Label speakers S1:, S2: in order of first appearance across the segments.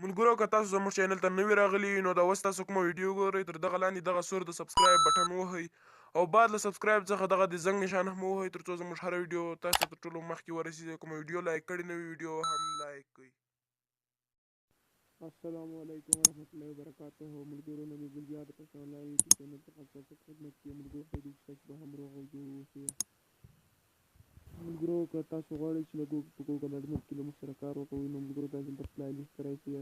S1: ملګرو که تاسو زموږ چینل ته نوي راغلي نو دا اوس تاسو کومه ویډیو ګورئ تر دغه لاندې دغه سور د سبسکرایب بټن ووهئ او بعد له سبسکرایب څخه دغه د زنګ نشان هم ووهئ تر څو زموږ هره ویډیو تاسو ته تر ټولو مخکې ورسیږي. کومه ویډیو لایک کړې نه وي ویډیو هم لایک کړئ.
S2: السلام علیکم ورحمت الله وبرکاته. ملګرو نبی ګل بیا د پښتو انلاین یوټیوب چینل څخه ستاسو په خدمت کې. ملګرو خدای دې وکړي تاسو به هم روغ او جوړ اوسئ. ملګرو که تاسو غواړئ چې له په ګوګل اډموب کې له موږ سره کار وکوئ نو ملګرو تاسو دلته پلای لیست ته راشئ.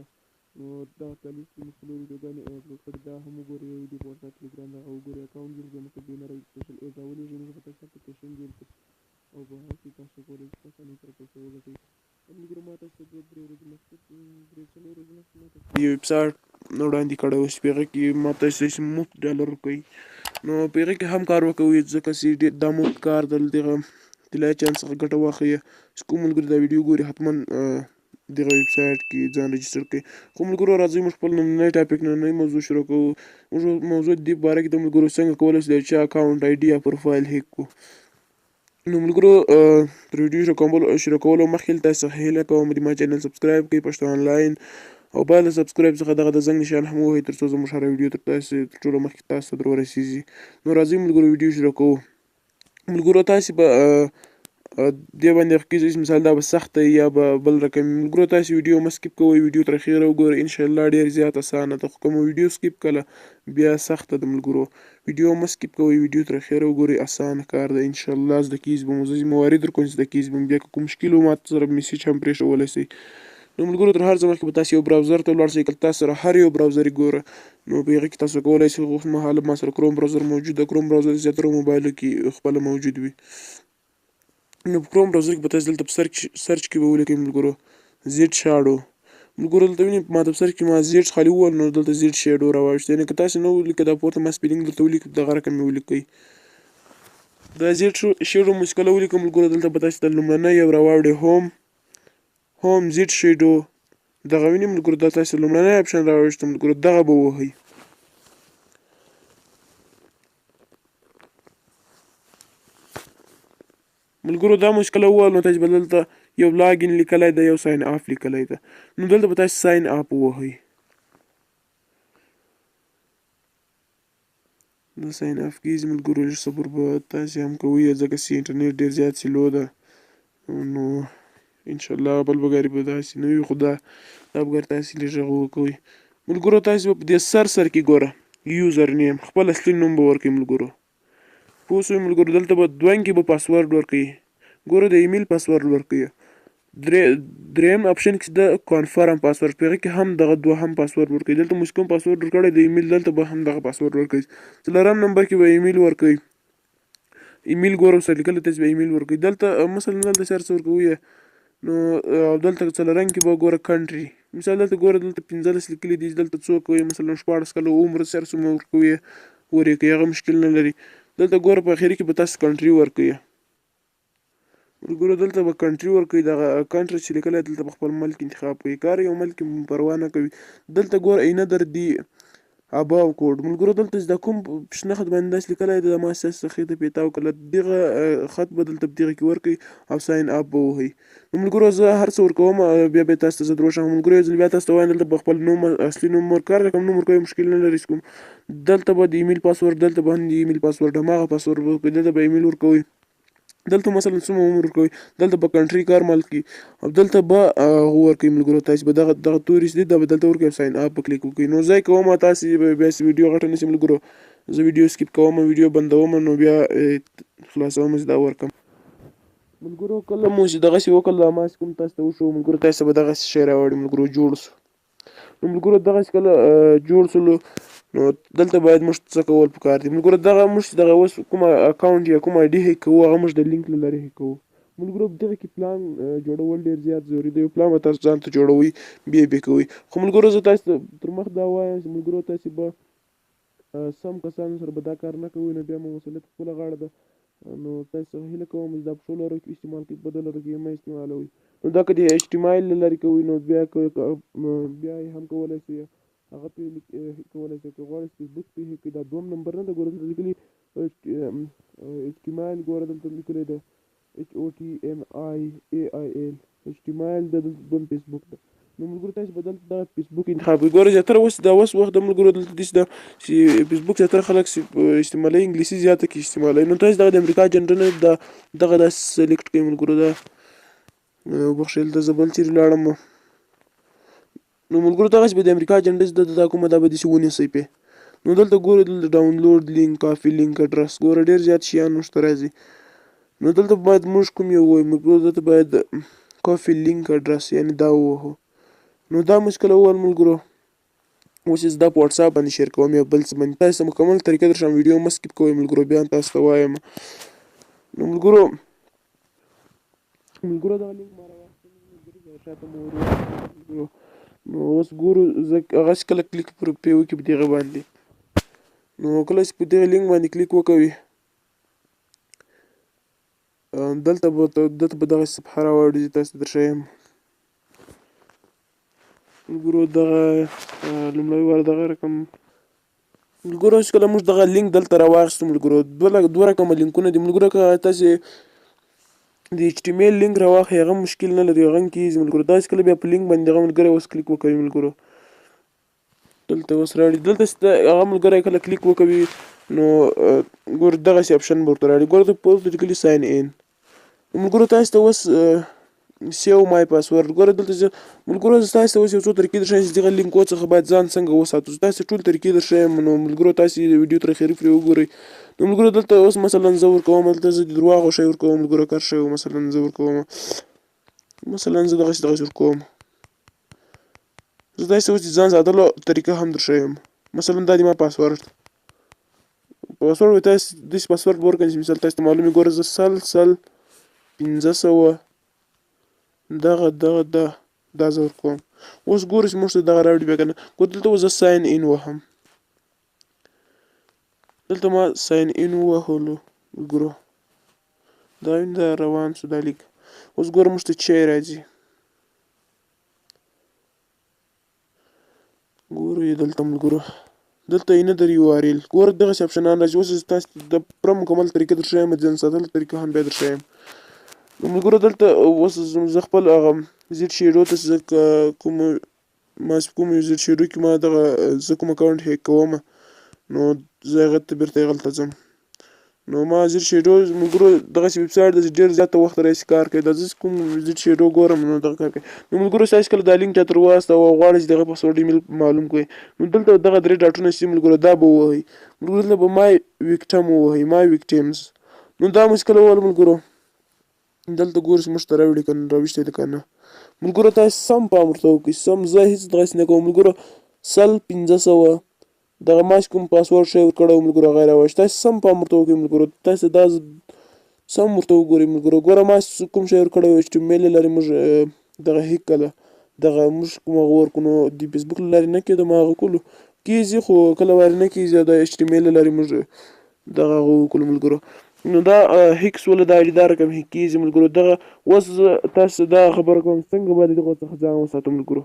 S2: نو دغه پلای لیست کې موږ څلور ویډیوګانې اپلوډ کړې، دا هم وګورئ. یو ویډیو په واټساپ ټلیګرام دغه وګورئ. اکاونټ جوړ کړئ، موږ ته بینر او سوشل ایډ راولېږئ، موږ به تاسو اپلیکیشن جوړ کړو او په هغه کې تاسو کولی شئ په اسانۍ سره پیسې وګټئ. ملګرو ما تاسو ته دوه درې ورځې مخکې، درې څلور ورځې مخکې ما تاسو
S1: یو ویب سایټ وړاندې کړی و چې په هغه کې ما تاسو ته مفت ډالر ورکوي، نو په هغه کې هم کار وکوئ ځکه چې دا مفت کار دی. دغه طلایي چانس څخه ګټه واخلئ. چې کوم ملګري دا ویډیو ګوري حتما دغه ویب سایټ کې ځان رجسټر کړئ. خو ملګرو راځئ موږ خپل نننی ټاپک، نننۍ موضوع شروع کوو. موږ موضوع د دې په باره کې د ملګرو څنګه کولی شو د یو چا اکاونټ، آی ډي یا پروفایل هیک کړو. نو ملګرو تر ویډیو شروع کولو مخکې تاسو څخه هیله کوم د ما چینل سبسکرایب کړئ پښتو انلاین، او بعد له سبسکرایب څخه دغه د زنګ نشان هم ووهئ تر څو زموږ هره ویډیو تر تاسو تر ټولو مخکې تاسو ته در ورسیږي. نو راځئ ملګرو ویډیو شروع کوو. ملګرو تاسې به دې باندې کېږي چې مثال دا به سخته یا به بل رقم. ملګرو تاسې ویډیو مه سکیپ کوئ، ویډیو تر اخیره وګورئ، انشاءالله ډېر زیات اسانه ده. خو که مو ویډیو سکیپ کړه بیا سخته ده. ملګرو ویډیو مه سکیپ کوئ، ویډیو تر اخیره وګورئ، اسانه کار ده، انشاءالله زده کېږي به مو. زه ذمهواري در کوم چې زده کېږي به مو. بیا که کوم مشکل و ما سره میسج هم پرېښولی شئ. نو ملګرو تر هر څه مخکې به تاسو یو براوزر ته ولاړ شئ. که تاسو سره هر یو براوزر یې ګوره نو په هغه کې تاسو کولی شئ. اوس مهال ما سره کروم براوزر موجود ده، کروم براوزر زیاتره موبایلو کې خپله موجود وي. نو په کروم براوزر کې به تاسو دلته په سرچ کې به ولیکئ ملګرو زیډ شاډو. ملګرو دلته وینئ ما ته په سرچ کې ما زیډ خالي وویل نو دلته زیډ شیډو راواوښت. یعنې که تاسو نه ولیکئ دا پورته ما سپیلینګ درته ولیکئ، دغه رقم یې ولیکئ. دا زیډ شیډو مو چې کله ولیکئ ملګرو دلته به تاسو ته لومړنی یو راواوړي هوم زیډ شیډو. دغه وینئ ملګرو دا تاسو لومړنی اپشن راوښت ملګرو، دغه به ووهئ. ملګرو دا مو چې کله ووهل نو تاسو به دلته یو لاګین لیکلی دی، یو ساین اپ لیکلی دی. نو دلته به تاسو ساین اپ ووهئ. دا ساین اپ کېږي ملګرو، لږ صبر به تاسې هم کوئ ځکه چې انټرنیټ ډېر زیات سلو ده. نو انشاءالله بل بګاري به داسې نه وي، خو دا بګار تاسې لږ هغه وکوئ. ملګرو تاسې به په دې سر سر کې ګوره یوزر نیم خپل اصلي نوم به ورکوئ ملګرو، پوه شوئ ملګرو. دلته به دویم کې به پاسورډ ورکوئ، ګوره د ایمیل پاسورډ ورکوئ. دریم اپشن کې د کانفرم پاسورډ، په هغه کې هم دغه دوهم پاسورډ ورکوئ. دلته مو چې کوم پاسورډ ورکړی د ایمیل دلته به هم دغه پاسورډ ورکوئ. څلورم نمبر کې به ایمیل ورکوئ، ایمیل ګوره ورسره لیکلی تاسو به ایمیل ورکوئ. دلته مثلا دلته چې هر څه ورکوئ نو دلته څلورم کې به ګوره کنټري، مثال دلته ګوره دلته 15 لیکلي دي، دلته څوک وي مثلا 16 کاله عمر چې هر څه مو ورکوئ ورکوئ، هغه مشکل نه لري. دلته ګوره په اخري کې به تاسو کنټري ورکوئ ملګرو، دلته به کنټري ورکوئ. دغه کنټري چې لیکلی دلته به خپل ملک انتخاب کوئ، کار یو ملک کې پروا نه کوي. دلته ګوره اینه در دي اباو کوډ ملګرو، دلته چې دا کوم شنه خط باندې داسې لیکلی دی، دا ما ستاسو څخه ته پیتاو کړه، دغه خط به دلته په دغه کې ورکوئ او ساین اپ به ووهئ. نو ملګرو زه هر څه ورکوم بیا به تاسو ته زه دروښم. ملګرو یو ځل بیا تاسو ته وایم دلته به خپل نوم اصلي نوم ورکړئ، رقم نوم ورکوئ مشکل نه لري. کوم دلته به د ایمیل پاسورډ، دلته به هم د ایمیل پاسورډ هماغه پاسورډ ورکوئ، دلته به ایمیل ورکوئ. دلته مثلا څومره عمر ورکوئ، دلته به کنټري کار ملک کی او دلته به هغه ورکوئ ملګرو. تاسې به دغه توري چې دي دا به دلته ورکوئ او ساین اپ به کلیک وکړئ. نو زه یې کوم تاسې به بیا چې ویډیو غټه نه شي ملګرو، زه ویډیو سکیپ کوم، ویډیو بندوم، نو بیا خلاصوم چې دا ورکړم. ملګرو کله مو چې دغسې وکړل دا ما چې کوم تاسو ته وښوو ملګرو، تاسو به دغسې شی راوړي ملګرو جوړ شو. نو ملګرو دغسې کله جوړ شولو نو دلته باید موږ څه کول پکار دي ملګرو؟ دغه موږ چې دغه اوس کوم اکاونټ یا کوم آی ډي هیک کوو هغه موږ د لینک له لارې هیک کوو ملګرو. په دغه کې پلان جوړول ډېر زیات ضروري دی، یو پلان به تاسو ځان ته جوړوئ بیا یې کوئ. خو ملګرو زه تاسو ته تر مخ دا وایم چې ملګرو تاسې به سم کسانو سره به دا کار نه کوئ نو بیا مو مسؤلیت خپله غاړه ده. نو تاسو څخه هیله کوم چې دا په ښو لارو کې استعمال کړئ، په بدو لارو کې یې مه استعمالوئ. نو دا که د اچ ټي ایم ایل له لارې کوئ نو بیا یې هم کولی شئ، هغه پې کولی شئ. که غواړئ فیسبوک پې هیک کړئ، دا دویم نمبر نه ده، ګوره دلته لیکلي اچ ټي ایم ایل، ګوره دلته لیکلی ده اچ او ټي ایم آی ای آی ایل، اچ ټي ایم ایل ده، دلته دویم فیسبوک ده. نو ملګرو تاسو به دلته دغه فیسبوک انتخاب کړئ. ګوره زیاتره اوس دا اوس وخت د ملګرو دلته داسې ده چې فیسبوک زیاتره خلک استعمالوي، انګلیسي زیاته کې استعمالوي. نو تاسو دغه د امریکا جنډه نه دا دغه داسې سلیکټ کړئ ملګرو. دا وبخښئ دلته زه بل چېرې لاړم. نو ملګرو دغسې به د امریکا جنډه چې ده دا کومه دا به داسې ونیسئ پې. نو دلته ګورئ دلته ډاونلوډ لینک، کافي لینک، اډرس، ګوره ډېر زیات شیان موږ ته راځي. نو دلته باید موږ کوم یو ووایو ملګرو؟ دلته باید کافي لینک اډرس یعنې دا ووهو. نو دا موږ کله ووهل ملګرو، اوس یې زه دا په واټساپ باندې شیر کوم یا بل څه باندې. تاسو ته مکمل طریقه درښیم، ویډیو مه سکیپ کوئ ملګرو، بیا تاسو ته وایم. نو ملګرو دغه لینک ما راواخیست ملګرو، شاته مو ور ملګرو. نو اوس ګورو زه هغه چې کله کلیک پر پې وکړي په دغه باندې، نو کله چې په دغه لینک باندې کلیک وکوي دلته به دلته به دغه صفحه راواړي چې تاسو ته درښیم ملګرو. دغه لومړی وار دغه رقم ملګرو چې کله موږ دغه لینک دلته راواخیستو ملګرو، دوه رقمه لینکونه دي ملګرو. که تاسې د ایچ ټي ایم ایل لینک راواخلئ هغه مشکل نه لري، هغه هم کېږي ملګرو. تاسې کله بیا په لینک باندې دغه ملګری اوس کلیک وکوي ملګرو، دلته اوس راوړي. دلته هغه ملګری کله کلیک وکوي نو ګور دغسې اپشن به ورته راوړي. ګوره دلته لیکلي ساین ان ملګرو. تاسې ته اوس سیو مای پاسورډ، ګوره دلته زه ملګرو زه تاسې ته اوس یو څو طریقې درښیم چې دغه لینکو څخه باید ځان څنګه وساتو. زه تاسې ټول طریقې درښیم. نو ملګرو تاسې ویډیو تر اخري پرې وګورئ. نو ملګرو دلته اوس مثلا زه ورکوم، دلته زه د درواغو شی ورکوم ملګرو، کار شی مثلا زه ورکوم، مثلا زه دغسې دغسې ورکوم. زه تاسې اوس د ځان ساتلو طریقه هم درښیم. مثلا دا دی ما پاسورډ، پاسورډ به تاسې داسې پاسورډ به ورکړم چې مثال تاسې ته معلوم وي. ګوره زه 100 100 500 دغه دغه دا دا زه ورکوم. اوس ګورو چې موږ ته دغه راوړي بیا که نه. ګوره دلته اوس زه ساین ان وهم، دلته ما ساین ان ووهلو ملګرو، دا دا روان سو دا لیک. اوس ګوره موږ ته چی راځي، ګورو یې دلته ملګرو، دلته یې نه در یو آر ایل. ګوره دغسې اپشنان راځي. اوس زه تاسې ته د پوره مکمل طریقه درښیم، د ځان ساتلو طریقه هم بیا درښیم. نو ملګرو دلته اوس زه خپل هغه زیډ شیډو ته زه کوم ما کوم زیډ شیډو کې ما دغه زه کوم اکاونټ هیک کوم، نو زه هغه ته بېرته هغلته ځم. نو ما زیډ شیډو ملګرو دغسې ویب سایټ ده چې ډېر زیاته وخت راهیسې کار کوي. دا زه کوم زیډ شیډو ګورم نو دغه کار کوي. نو ملګرو ستاسې کله دا لینک چاته ورواستوه او غواړئ چې د هغه پاسورډ ایمیل معلوم کړئ، نو دلته دغه درې ډاټونه چې ملګرو دا به ووهئ ملګرو، دلته به مای ویکټم ووهئ، مای ویکټیمز. نو دا مو چې کله ووهل ملګرو، دلته ګورو چې موږ ته راوړي که نه، راویستی دی که نه. ملګرو تاسې سم پام ورته وکړئ، سم زه هېڅ دغسې نه کوم ملګرو. 100 500 دغه ما چې کوم پاسورډ شی ورکړی و ملګرو هغه یې راوایست. تاسې سم پام ورته وکړئ ملګرو، تاسې دا سم ورته وګورئ ملګرو. ګوره ما چې کوم شی ورکړی و چې ټي میل له لارې موږ دغه هیک کله دغه موږ کوم هغه ورکړو، نو د فیسبوک له لارې نه کېده، ما هغه کولو کېږي خو کله وارې نه کېږي. د ایچ ټي میل له لارې موږ دغه هغه وکړو ملګرو. نو دا هیک سوله، دا دا رقم هیک کېږي ملګرو. دغه اوس زه تاسو ته دا خبره کوم څنګه باید دغو څخه ځان وساتو ملګرو.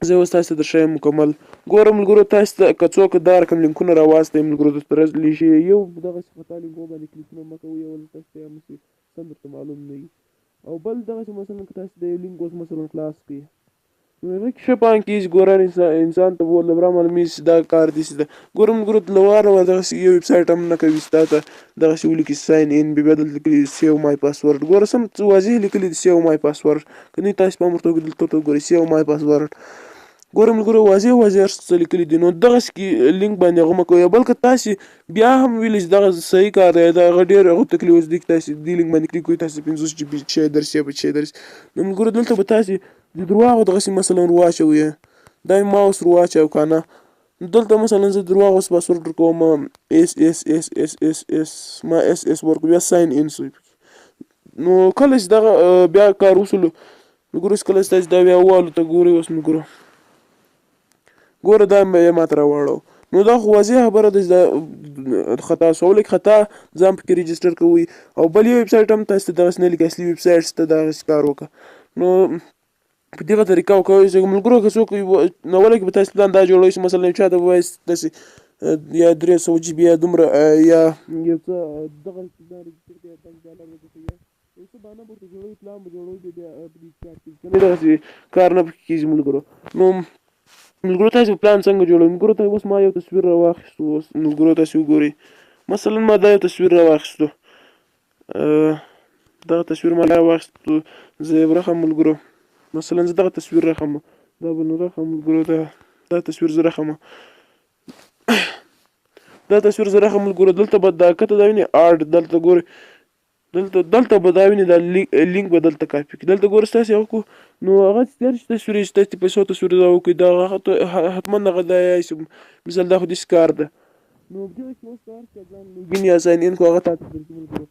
S1: زه اوس تاسو ته درښیم مکمل. ګوره ملګرو تاسو ته که څوک دا رقم لینکونه راواستئ ملګرو درته لیږي، یو دغسې خطا لینکو باندې کلیکونه مه کوئ، اول تاسو ته یا سم درته معلوم نه وي. او بل دغسې مثلا که تاسو د یو لینک اوس مثلا خلاص کړئ، نو هغه کې ښه پام کېږي. ګوره انسان ته له ورا معلومېږي چې دا کار داسې ده. ګوره ملګرو له واره واره دغسې یو ویب سایټ هم نه کوي چې تا ته دغسې ولیکي ساین ان، بیا دلته لیکلي سیو مای پاسورډ. ګوره سم واضح لیکلي دي سیو مای پاسورډ، که نه تاسې پام ورته وکړئ دلته ورته وګورئ سیو مای پاسورډ. ګوره ملګرو واضح واضح هر څه لیکلي دي. نو دغسې کې لینک باندې هغه مه کوئ. بل که تاسې بیا هم ویلي چې دغه صحیح کار دی، دا هغه ډېر هغه تکلیف اوس دی چې تاسې دې لینک باندې کلیک کوئ تاسې 50 جي بي شی درسي یا په شی درسي. نو ملګرو دلته به تاسې د درواغو دغسې مثلا ورواچوئ، دا مې ما اوس ورواچوه که نه. دلته مثلا زه درواغ اوس پاسورډ ورکوم اس اس اس اس اس اس، ما اس اس ورکړو بیا ساین ان سو. نو کله چې دغه بیا کار وسولو ملګرو، اوس کله چې تاسې دا بیا ووهلو ته ګورئ اوس ملګرو، ګوره دا یې ماته راواړو. نو دا خو واضح خبره ده چې دا خطا سوه، ولې خطا ځان پکې رجسټر کوئ. او بل یو ویب سایټ هم تاسې ته دغسې نه لیکي، اصلي ویب سایټ ته دغسې کار وکړه. نو په دغه طریقه وکوئ چې ملګرو که څوک نو ولې به تاسې پلان دا جوړوئ چې مثلا یو چا ته ووایئ داسې یا 300 جي بي یا دومره یا یو څه دغه ځان رجسټر کړئ یا بانک ډالر وګټئ.
S2: یو څه بهانه به ورته جوړوي، پلان به جوړوي، بیا بیا په دې کار کېږي، که نه دغسې کار نه پکې کېږي ملګرو. نو ملګرو تاسو پلان څنګه جوړوي؟ ملګرو ته اوس ما یو تصویر راواخیستو. اوس ملګرو تاسو وګورئ، مثلا ما دا یو تصویر راواخیستو، دغه تصویر ما راواخیستو، زه یې ورخم ملګرو. مثلا زه دغه تصویر رخم، دا به نو رخم ملګرو، دا تصویر زه رخم، دا تصویر زه رخم ملګرو. دلته به دا کته دا ویني آرټ، دلته ګورئ، دلته به دا ویني، دا لینک به دلته کاپي کړي. دلته ګوره ستاسې هغه کو، نو هغه چې تېر شي تصویر یې ستاسې پیسو تصویر دا وکړي، دا حتما هغه دا یې مثال دا خو داسې کار ده. نو په دغه کې اوس ته هر چا ځان لوګین یا ساین ان کو، هغه تا ته درځي ملګرو.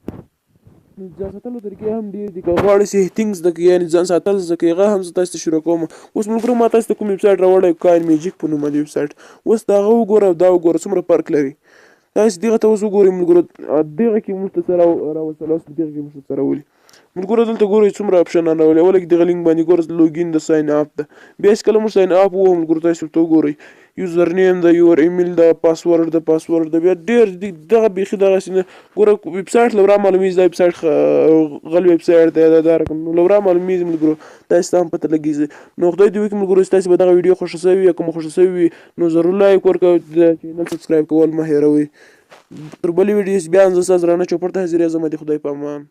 S2: نو ځان ساتلو طریقې هم ډېر دي، که غواړئ چې هیتینګ زده کړئ، یعنې ځان ساتل زده کړئ، هغه هم زه تاسو ته شروع کوم. اوس ملګرو ما تاسو ته کوم ویب سایټ راوړی، کاین میجیک په نوم باندې ویب سایټ. اوس د هغه وګوره او دا وګوره څومره فرق لري. تاسو دغه ته اوس وګورئ ملګرو، دغه کې موږ ته څه راوستل، اوس دغه کې موږ ته څه راولي ملګرو. دلته ګورئ څومره اپشنان راولي. اوله کې دغه لینک باندې ګوره، لوګین د ساین اپ ده. بیا چې کله موږ ساین اپ ووهو ملګرو، تاسو ورته وګورئ، یوزر نیم ده، یور ایمیل ده، پاسورډ ده، پاسورډ ده، بیا ډېر دي. دغه بیخي دغسې نه ګوره، ویب سایټ له ورا معلومیږي دا ویب سایټ غل ویب سایټ دی، دا رقم نو له ورا معلومیږي ملګرو، تاسو ته هم پته لګیږي. نو خدای دې وکړي ملګرو چې تاسو به دغه ویډیو خوښه شوې وي. که مو خوښه شوې وي نو ضرور لایک ورکړئ، د چینل سبسکرایب کول مه هېروئ. تر بلې ویډیو چې بیا هم زه ستاسو درانه چوپړ ته حاضرېږم، د خدای په امان.